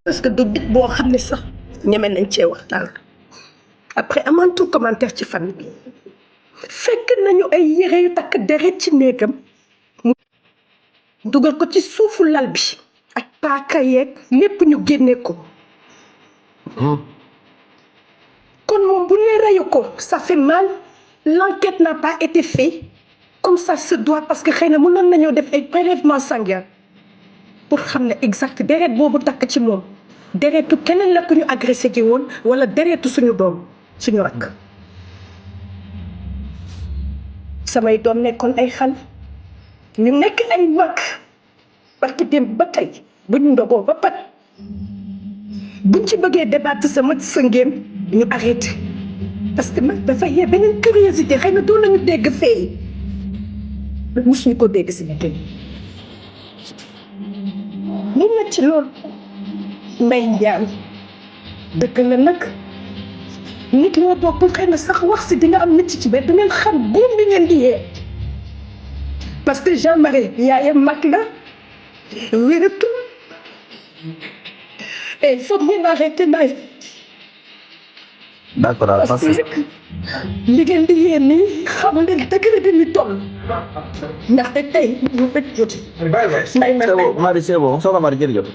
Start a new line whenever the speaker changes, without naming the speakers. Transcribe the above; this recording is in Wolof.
parce que du bit boo xam ne sax ñeme nañ cee waxtaan après amantu commentaire ci famille bi fekk nañu ay yére yu takk deret ci néegam mu dugal ko ci suufu lal bi ak paaka yeeg lépp ñu génne ko kon moom bu ne reyu ko ça fait mal l'enquête n'a pas été faite comme ça se doit parce que xëy na mënoon nañoo def ay prélèvement sanguin pour xam ne exact deret boobu takk ci moom deretu keneen la ku ñu agressé ji woon wala deretu suñu doom suñu rakk samay doom nekkoon ay xal ñu nekk ay mag parce que dem ba tey buñ ndogoo ba pat buñ ci bëggee débattre sama sa ngéem ñu arrêté parce que nag dafa yee beneen curiosité xëy na doon nañu dégg fee musuñu ko dégg si nit ñu nekk ci loolu mbay njaam dëgg la nag nit ñoo toog pour xëy na sax wax si di nga am nit ci biir da ngeen xam buum bi ngeen di yee parce que Jean-Marie yaayam mag la wératul et il faut bien arrêter naay
d'accord
parce que li ngeen di yee nii xam nga dëgg la dañuy toll ndaxte tey ñu fekk joti
Mari c'est bon soxna Mari jërëjëf